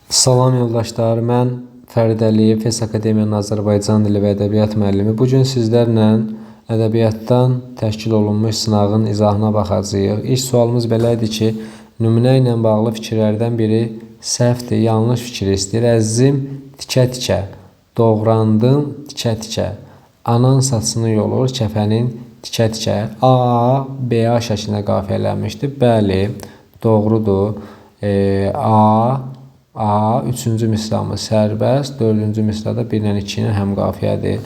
Salam yoldaşlar, mən Fərid Əliyev, FES Akademiyanın Azərbaycan dili və ədəbiyyat müəllimi. Bu gün sizlərlə ədəbiyyatdan təşkil olunmuş sınağın izahına baxacağıq. İlk sualımız belə idi ki, nümunə ilə bağlı fikirlərdən biri səhvdir, yanlış fikir istəyir. Əzizim, tikə-tikə, doğrandım tikə-tikə. Anan saçını yolur, kəfənin tikə-tikə. A, B, A şəklində qafiyələnmişdir. Bəli, doğrudur. A, A, üçüncü misramız sərbəst, dördüncü misrada 1 ilə 2 ilə həm qafiyədir.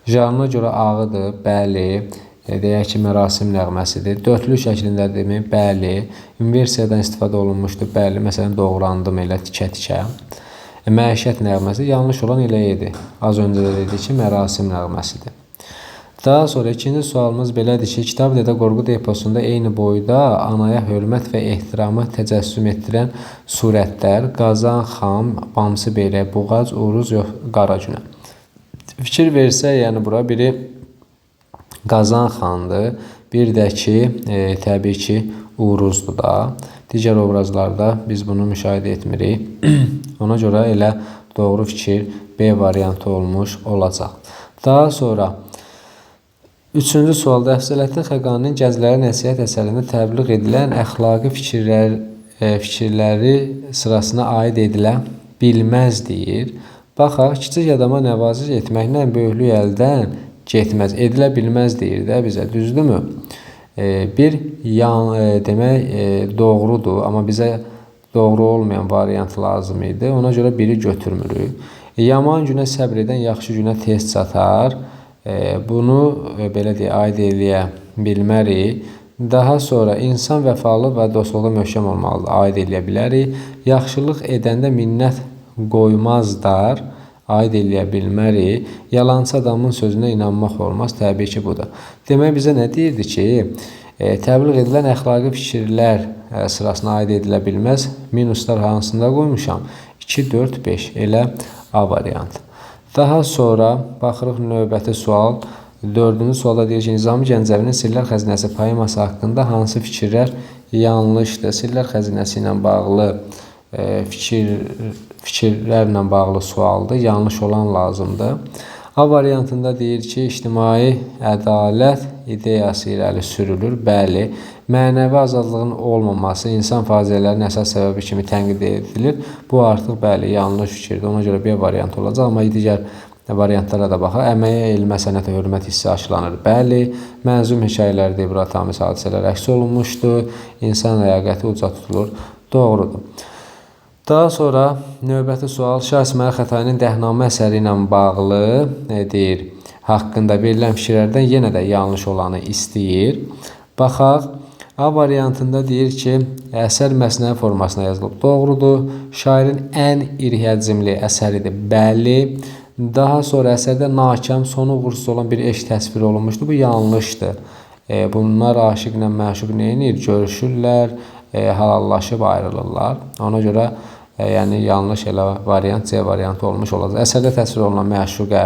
Janrına görə ağıdır, bəli. Deyək ki, mərasim nəğməsidir. Dörtlü şəklindədirmi? Bəli. İnversiyadan istifadə olunmuşdur? Bəli. Məsələn, doğrandım elə tikə-tikə. Məişət nəğməsi yanlış olan elə idi. Az öncə də dedik ki, mərasim nəğməsidir. Daha sonra ikinci sualımız belədir ki, Kitab Dədə Qorqud eposunda eyni boyda anaya hörmət və ehtiramı təcəssüm etdirən surətlər Qazan xan, Bamsı Beyrək, Buğac, Uruz, yox, Qara Günə. Fikir versək, yəni bura biri Qazan xandır, bir də ki, təbii ki, Uruzdur da. Digər obrazlarda biz bunu müşahidə etmirik. Ona görə elə doğru fikir B variantı olmuş olacaq. Daha sonra üçüncü sualda Əfzələddin Xəqaninin Gənclərə Nəsihət əsərində təbliğ edilən əxlaqi fikirləri sırasına aid edilə bilməz deyir. Baxaq, kiçik adama nəvaziş etməklə böyüklük əldən getməz. Edilə bilməz deyir də bizə, düzdürmü? Bir yan, demək doğrudur, amma bizə doğru olmayan variant lazım idi. Ona görə biri götürmürük. Yaman günə səbr edən yaxşı günə tez çatar. Bunu belə deyək, aid eləyə bilmərik. Daha sonra insan vəfalı və dostluqda möhkəm olmalıdır, aid eləyə bilərik. Yaxşılıq edəndə minnət qoymazlar, aid eləyə bilmərik. Yalançı adamın sözünə inanmaq olmaz, təbii ki, bu da. Demək, bizə nə deyirdi ki, təbliğ edilən əxlaqi fikirlər sırasına aid edilə bilməz. Minuslar hansında qoymuşam? 2, 4, 5, elə A variantı. Daha sonra baxırıq növbəti sual. Dördüncü sualda deyir ki, Nizami Gəncəvinin Sirlər Xəzinəsi poeması haqqında hansı fikirlər yanlışdır? Sirlər Xəzinəsi ilə bağlı fikirlərlə bağlı sualdır. Yanlış olan lazımdır. A variantında deyir ki, ictimai ədalət ideyası irəli sürülür. Bəli, mənəvi azadlığın olmaması insan faciələrinin əsas səbəbi kimi tənqid edilir. Bu artıq bəli, yanlış fikirdir. Ona görə B variantı olacaq, amma digər variantlara da baxaq. Əməyə, elmə, sənətə hörmət hissi aşılanır. Bəli, mənzum hekayələrdə ibrətamiz hadisələr əks olunmuşdur. İnsan ləyaqəti uca tutulur. Doğrudur. Daha sonra növbəti sual Şah İsmayıl Xətainin Dəhnamə əsəri ilə bağlı deyir, haqqında verilən fikirlərdən yenə də yanlış olanı istəyir. Baxaq, A variantında deyir ki, əsər məsnəvi formasına yazılıb. Doğrudur. Şairin ən iri həcmli əsəridir. Bəli. Daha sonra əsərdə nakam, sonu uğursuz olan bir eşq təsvir olunmuşdur. Bu yanlışdır. Bunlar aşiqlə məşuq nə edir? Görüşürlər, halallaşıb ayrılırlar. Ona görə yəni yanlış elə variant C variantı olmuş olacaq. Əsərdə təsvir olunan məşuqə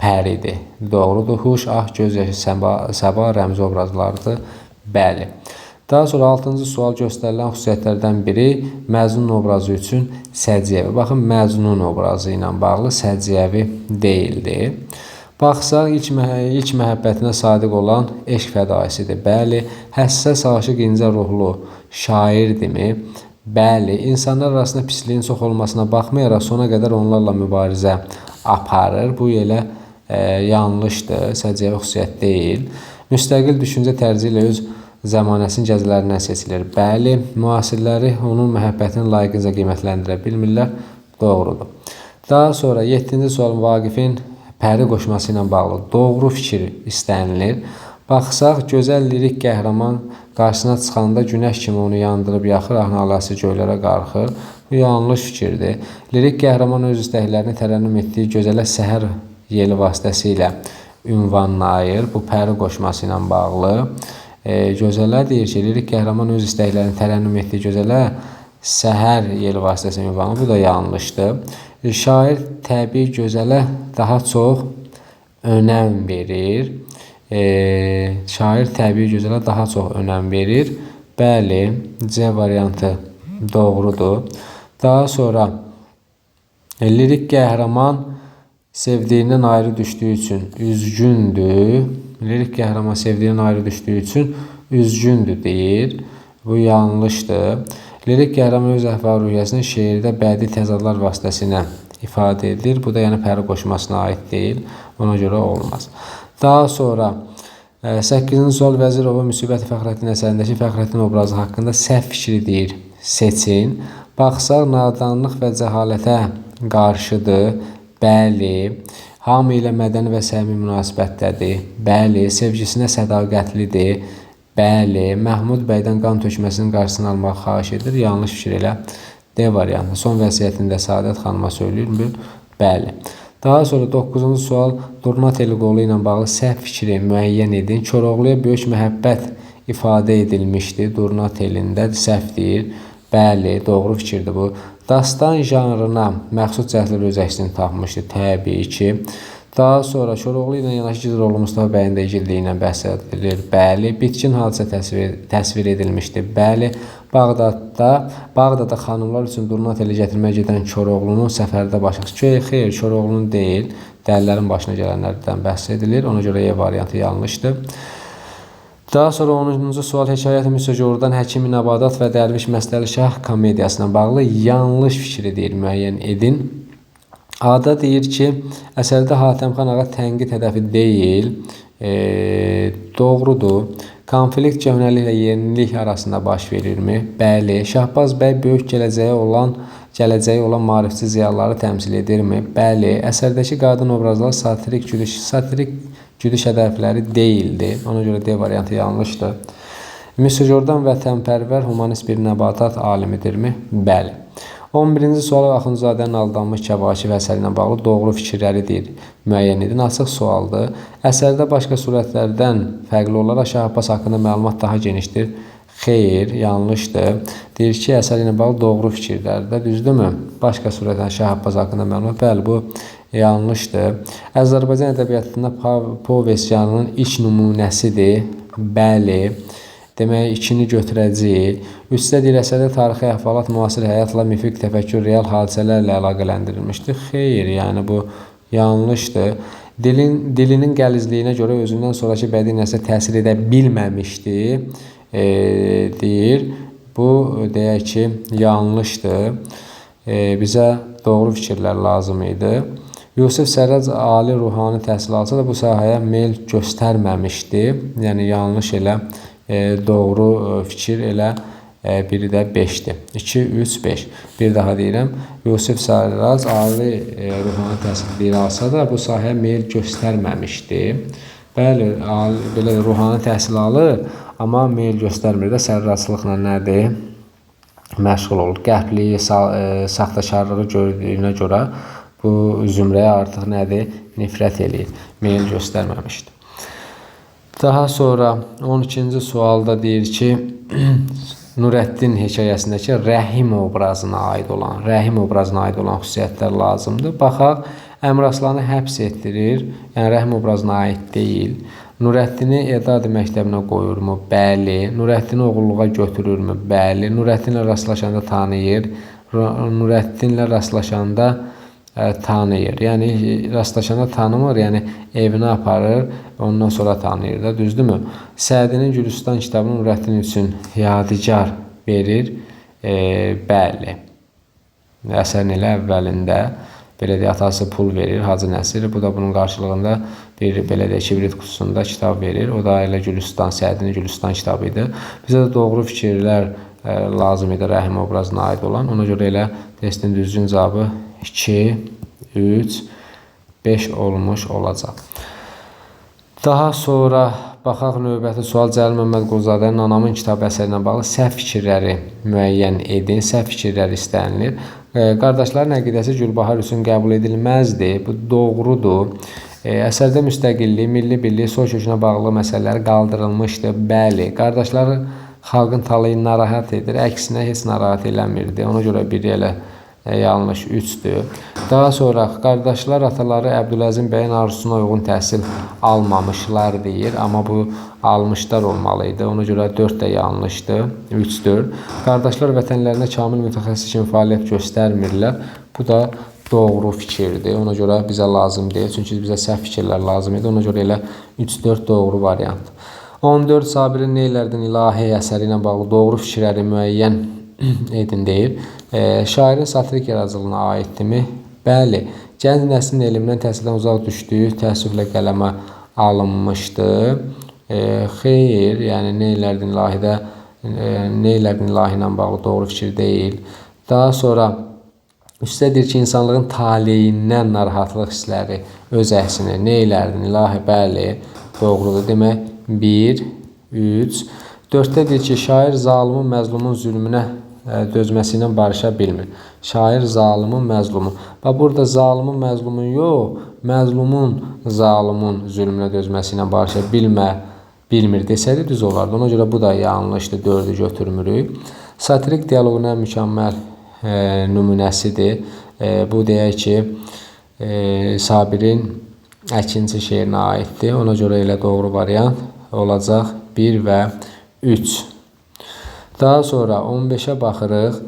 pəridir. Doğrudur. Huş, ah, göz yaşı, səba rəmzi obrazlardır. Bəli. Daha sonra altıncı sual göstərilən xüsusiyyətlərdən biri Məcnun obrazı üçün səciyyəvi. Baxın, Məcnun obrazı ilə bağlı səciyyəvi deyildi. Baxsaq, ilk məhəbbətinə sadiq olan eşq fədaisidir. Bəli. Həssas, aşiq, incə ruhlu şairdirmi? Bəli, insanlar arasında pisliyin çox olmasına baxmayaraq sona qədər onlarla mübarizə aparır. Bu elə yanlışdır, səciyyəvi xüsusiyyət deyil. Müstəqil düşüncə tərzi ilə öz zəmanəsinin gəzlərindən seçilir. Bəli, müasirləri onun məhəbbətini layiqincə qiymətləndirə bilmirlər. Doğrudur. Daha sonra 7-ci sual Vaqifin pəri qoşması ilə bağlı doğru fikir istənilir. Baxsaq, gözəl lirik qəhrəman qarşısına çıxanda günəş kimi onu yandırıb yaxır, ah-naləsi göylərə qalxır. Bu yanlış fikirdir. Lirik qəhrəman öz istəklərini tərənnüm etdiyi gözələ səhər yeli vasitəsilə ünvanlayır. Bu pəri qoşması ilə bağlı. Gözələ deyir ki, lirik qəhrəman öz istəklərini tərənnüm etdiyi gözələ səhər yeli vasitəsilə ünvanlayır. Bu da yanlışdır. Şair təbii gözələ daha çox önəm verir. Şair təbii gözələ daha çox önəm verir. Bəli, C variantı doğrudur. Daha sonra Lirik qəhrəman sevdiyindən ayrı düşdüyü üçün üzgündür. Lirik qəhrəman sevdiyindən ayrı düşdüyü üçün üzgündür deyir. Bu yanlışdır. Lirik qəhrəman öz əhval-ruhiyyəsini şeirdə bədii təzadlar vasitəsilə ifadə edir. Bu da yəni pəri qoşmasına aid deyil. Ona görə olmaz. Daha sonra 8-ci sual Vəzirovun Müsibəti Fəxrəddin əsərindəki Fəxrəddin obrazı haqqında səhv fikri deyir. Seçin. Baxsaq nadanlıq və cəhalətə qarşıdır. Bəli. Hamı ilə mədəni və səmimi münasibətdədir. Bəli. Sevgisinə sədaqətlidir. Bəli. Məhmud bəydən qan tökməsinin qarşısını almağı xahiş edir. Yanlış fikir elə D variantı. Son vəsiyyətində Səadət xanıma söyləyir. Bəli. Daha sonra 9-cu sual Durna Teli qolu ilə bağlı səhv fikri müəyyən edin. Koroğluya böyük məhəbbət ifadə edilmişdi. Durna Telində səhv deyir. Bəli, doğru fikirdir bu. Dastan janrına məxsus cəhdlər öz əksini tapmışdı, təbii ki. Daha sonra Koroğlu ilə yanaşı Giziroğlu Mustafa bəyin də igidliyi ilə bəhs edilir. Bəli, bitkin hadisə təsvir edilmişdi. Bəli, Bağdadda xanımlar üçün durna teli gətirməyə gedən Koroğlunun səfərdə başına... Xeyr, Koroğlunun deyil, dəlilərin başına gələnlərdən bəhs edilir. Ona görə E variantı yanlışdır. Daha sonra 10-cu sual Hekayət-i Müsəgordan Həkimi Nəbadat və Dərviş Məstəli Şah komediyasına bağlı yanlış fikri deyir, müəyyən edin. A-da deyir ki, əsərdə Hatəmxan ağa tənqid hədəfi deyil, doğrudur. Konflikt köhnəliklə yenilik arasında baş verirmi? Bəli. Şahbaz bəy böyük gələcəyi olan maarifçi ziyalıları təmsil edirmi? Bəli. Əsərdəki qadın obrazları satirik güdüş hədəfləri deyildi. Ona görə D variantı yanlışdır. Müsəgordan vətənpərvər humanist bir nəbatat alimidirmi? Bəli. 11-ci sual Axundzadənin Aldanmış Kəvakib əsəri ilə bağlı doğru fikirləri deyir. Müəyyən edin. Açıq sualdır. Əsərdə başqa surətlərdən fərqli olaraq Şah Abbas haqqında məlumat daha genişdir. Xeyr, yanlışdır. Deyir ki, əsər ilə bağlı doğru fikirlərdir. Düzdürmü? Başqa surətdən Şah Abbas haqqında məlumat. Bəli, bu yanlışdır. Azərbaycan ədəbiyyatında povest janrının ilk nümunəsidir. Bəli. Demək, 2-ni götürəcəyik. 3-də deyir, əsərdə tarixi əhvalat müasir həyatla, mifik təfəkkür, real hadisələrlə əlaqələndirilmişdir. Xeyr, yəni bu yanlışdır. Dilinin qəlizliyinə görə özündən sonraki bədii nəslə təsir edə bilməmişdi, deyir. Bu, deyək ki, yanlışdır. Bizə doğru fikirlər lazım idi. Yusif Sərrac ali ruhani təhsil alsa da bu sahəyə meyl göstərməmişdi. Yəni, yanlış elə doğru fikir elə biri də 5-dir. 2, 3, 5. Bir daha deyirəm, Yusif Sərrac ali ruhani təhsil alsa da bu sahəyə meyl göstərməmişdi. Bəli, belə ruhani təhsil alır, amma meyl göstərmir də sərraclıqla nədir? Məşğul olur. Qəbliyi, saxtakarlığı gördüyünə görə bu zümrəyə artıq nədir? Nifrət eləyir. Meyl göstərməmişdi. Daha sonra 12-ci sualda deyir ki, Nurəddin hekayəsindəki Rəhim obrazına aid olan, xüsusiyyətlər lazımdır. Baxaq, Əmraslanı həbs etdirir, yəni Rəhim obrazına aid deyil. Nurəddini Edadi məktəbinə qoyurmu? Bəli. Nurəddini oğulluğa götürürmü? Bəli. Nurəddinlə rastlaşanda tanıyır. Nurəddinlə rastlaşanda tanıyır. Yəni rastlaşanda tanımır, yəni evinə aparır, ondan sonra tanıyır da, düzdürmü? Sədinin Gülüstan kitabını Nurəddin üçün yadigar verir. Bəli. Əsərin elə əvvəlində belə deyək, atası pul verir, Hacı Nəsir. Bu da bunun qarşılığında bir belə deyək, kibrit qutusunda kitab verir. O da elə Gülüstan, Sədinin Gülüstan kitabı idi. Bizə də doğru fikirlər lazım idi Rəhim obrazına aid olan. Ona görə elə testin düzgün cavabı 2, 3, 5 olmuş olacaq. Daha sonra baxaq növbəti sual Cəlil Məmmədquluzadənin Anamın kitabı əsəri ilə bağlı səhv fikirləri müəyyən edin. Səhv fikirlər istənilir. Qardaşların əqidəsi Gülbahar üçün qəbul edilməzdi. Bu doğrudur. Əsərdə müstəqillik, milli birlik, soy kökünə bağlı məsələlər qaldırılmışdı. Bəli, qardaşları xalqın talayı narahat edir. Əksinə heç narahat eləmirdi. Ona görə biri elə yanlış 3-dür. Daha sonra qardaşlar ataları Əbdüləzim bəyin arzusuna uyğun təhsil almamışlar deyir. Amma bu almışlar olmalı idi. Ona görə 4 də yanlışdır. 3-dür. Qardaşlar vətənlərində kamil mütəxəssis kimi fəaliyyət göstərmirlər. Bu da doğru fikirdir. Ona görə bizə lazım deyil. Çünki bizə səhv fikirlər lazım idi. Ona görə elə 3-4 doğru variantdır. 14 Sabirin Neylərdin İlahi əsəri ilə bağlı doğru fikirləri müəyyən edin deyir. Şairin satirik yaradıcılığına aiddirmi? Bəli. Gənc nəslin elmdən, təhsildən uzaq düşdüyü təəssüflə qələmə alınmışdı. Xeyr, yəni Neylərdin İlahidə Neylərdin İlahi ilə bağlı doğru fikir deyil. Daha sonra üstə deyir ki, insanlığın taleyindən narahatlıq hissləri öz əksini Neylərdin İlahi, bəli, doğrudur. Demək 1, 3, 4-də deyir ki, şair zalimin, məzlumun zülmünə dözməsi ilə barışa bilmir. Şair zalimin, məzlumun. Bax, burada zalimin, məzlumun yox, məzlumun, zalimin zülmünə dözməsi ilə barışa bilmir desəydi düz olardı. Ona görə bu da yanlışdır, 4-ü götürmürük. Satirik dialoqun ən mükəmməl nümunəsidir. Bu deyək ki, Sabirin Əkinçi şeirinə aiddir. Ona görə elə doğru variant olacaq 1 və 3. Daha sonra 15-ə baxırıq.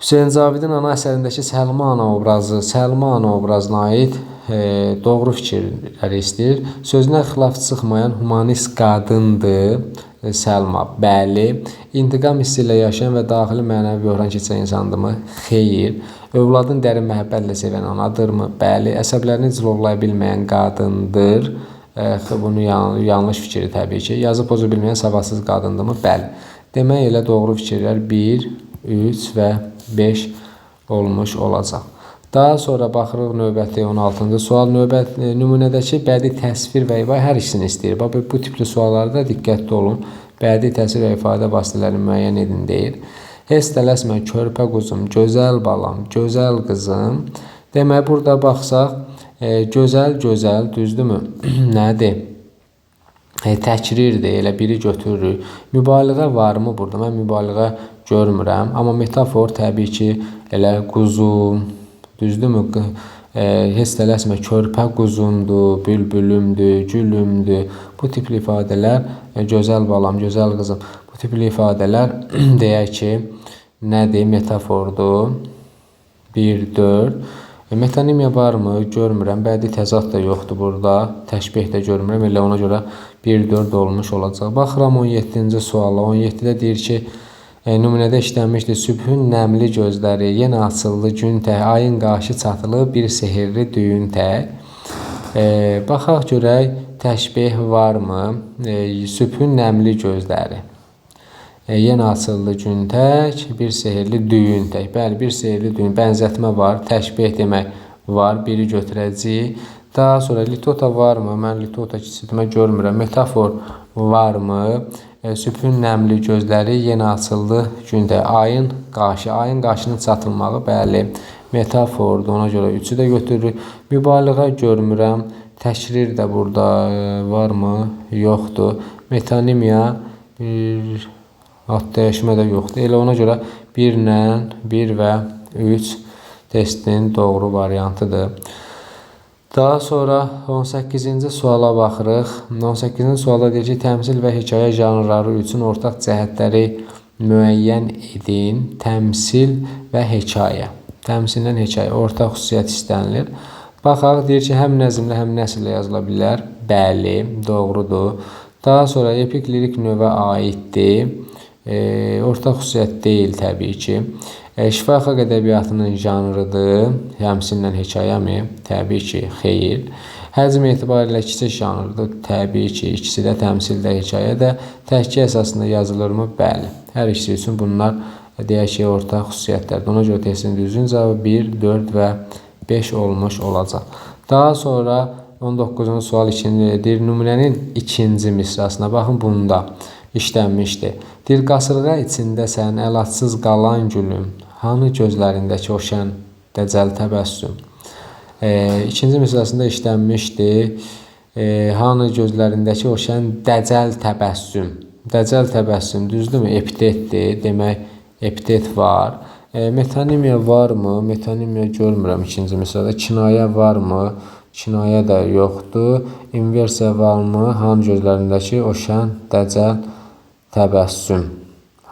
Hüseyn Cavidin ana əsərindəki Səlma ana obrazı, Səlma ana obrazına aid doğru fikirləri istəyir. Sözünə xilaf çıxmayan humanist qadındır Səlma. Bəli. İntiqam hissi ilə yaşayan və daxili mənəvi böhran keçirən insandırmı? Xeyr. Övladın dərin məhəbbətlə sevən anadırmı? Bəli. Əsəblərini cilovlaya bilməyən qadındır. Bunu yanlış fikri təbii ki. Yazı pozu bilməyən savadsız qadındırmı? Bəli. Demək elə doğru fikirlər 1, 3 və 5 olmuş olacaq. Daha sonra baxırıq növbəti 16-cı sual. Nümunədəki bədii təsvir və ifadə hər ikisini istəyir. Bax, bu tipli suallarda diqqətli olun. Bədii təsvir və ifadə vasitələrini müəyyən edin deyir. Heç tələsmə körpə quzum, gözəl balam, gözəl qızım. Demək, burada baxsaq, gözəl, gözəl, düzdürmü? Nədir? Təkrirdir, elə biri götürürük. Mübaliğə varmı burada? Mən mübaliğə görmürəm. Amma metafor təbii ki, elə quzum, düzdürmü? Heç tələsmə körpə quzumdur, bülbülümdür, gülümdür. Bu tipli ifadələr, gözəl balam, gözəl qızım. Bu tipli ifadələr deyək ki, nədir? Metafordur. 1, 4. Metonimiya varmı? Görmürəm. Bədii təzad da yoxdur burada. Təşbeh də görmürəm. Elə ona görə 1-4 olmuş olacaq. Baxıram 17-ci suala. 17-də deyir ki, nümunədə işlənmişdir. Sübhün nəmli gözləri yenə açıldı gün tək, ayın qaşı çatılıb bir sehirli düyün tək. Baxaq görək, təşbeh varmı? Sübhün nəmli gözləri. Yenə açıldı gün tək, bir sehirli düyün tək. Bəli, bir sehirli düyün. Bənzətmə var, təşbeh demək var, biri götürəcəyik. Daha sonra litota varmı? Mən litota kiçiltmə görmürəm. Metafor varmı? Sübhün nəmli gözləri yenə açıldı gün tək. Ayın qaşı, ayın qaşının çatılmağı, bəli, metafordur. Ona görə 3-ü də götürürük. Mübaliğə görmürəm. Təkrir də burada varmı? Yoxdur. Metonimiya bir ad dəyişmə də yoxdur. Elə ona görə 1 ilə 1 və 3 testin doğru variantıdır. Daha sonra 18-ci suala baxırıq. 18-ci sualda deyir ki, təmsil və hekayə janrları üçün ortaq cəhətləri müəyyən edin. Təmsil və hekayə. Təmsillə hekayə ortaq xüsusiyyət istənilir. Baxaq, deyir ki, həm nəzmlə, həm nəsrlə yazıla bilər. Bəli, doğrudur. Daha sonra epik lirik növə aiddir. Ortaq xüsusiyyət deyil təbii ki. Şifahi xalq ədəbiyyatının janrıdır. Həmçinin hekayəmi? Təbii ki, xeyir. Həcm etibarilə kiçik janrıdır. Təbii ki, ikisi də təmsildə, hekayə də. Təhki əsasında yazılırmı? Bəli. Hər ikisi üçün bunlar deyək ki, ortaq xüsusiyyətlərdir. Ona görə testin düzgün cavabı 1, 4 və 5 olmuş olacaq. Daha sonra 19-cu sual deyir, nümunənin ikinci misrasına baxın, bunda işlənmişdir. Deyir, qasırğa içində sən əlacsız qalan gülüm, hanı gözlərindəki o şən dəcəl təbəssüm. İkinci misrasında işlənmişdir. Hanı gözlərindəki o şən dəcəl təbəssüm. Dəcəl təbəssüm, düzdürmü? Epitetdir. Demək, epitet var. Metonimiya varmı? Metonimiya görmürəm ikinci misrada. Kinayə varmı? Kinayə də yoxdur. İnversiya varmı? Hanı gözlərindəki o şən dəcəl təbəssüm.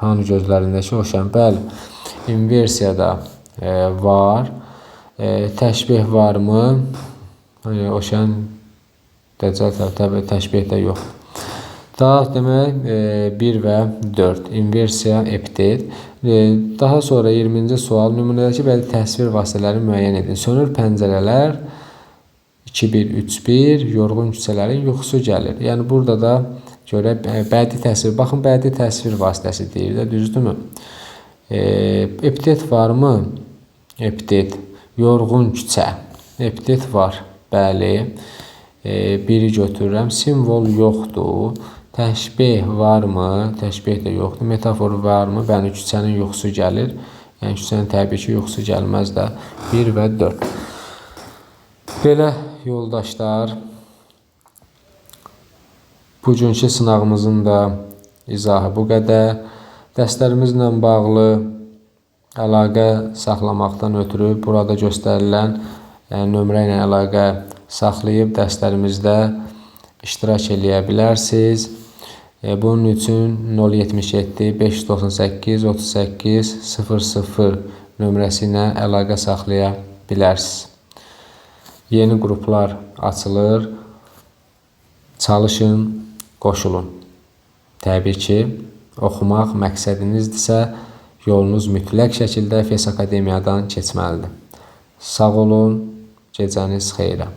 Hanı gözlərindəki o şən. Bəli, inversiya da var. Təşbeh varmı? Oşan Dəcəl təbii təşbeh də yoxdur. Daha demək 1 və 4 inversiya epitet. Daha sonra 20-ci sual nümunədəki bədii təsvir vasitələrini müəyyən edin. Sönür pəncərələr 2 1 3 1 yorğun küçələrin yuxusu gəlir. Yəni burada da görə bədii təsvir. Baxın bədii təsvir vasitəsi deyir də, düzdürmü? Epitet varmı? Epitet. Yorğun küçə. Epitet var. Bəli. Biri götürürəm. Simvol yoxdur. Təşbeh varmı? Təşbeh də yoxdur. Metafor varmı? Bəli, küçənin yuxusu gəlir. Yəni küçənin təbii ki, yuxusu gəlməz də. 1 və 4. Belə yoldaşlar, bugünkü sınağımızın da izahı bu qədər. Dərslərimizlə bağlı əlaqə saxlamaqdan ötürü burada göstərilən nömrə ilə əlaqə saxlayıb dərslərimizdə iştirak eləyə bilərsiniz. Bunun üçün 077 598 38 00 nömrəsi ilə əlaqə saxlaya bilərsiniz. Yeni qruplar açılır. Çalışın, qoşulun. Təbii ki, oxumaq məqsədinizdirsə, yolunuz mütləq şəkildə FES Akademiyadan keçməlidir. Sağ olun, gecəniz xeyrə.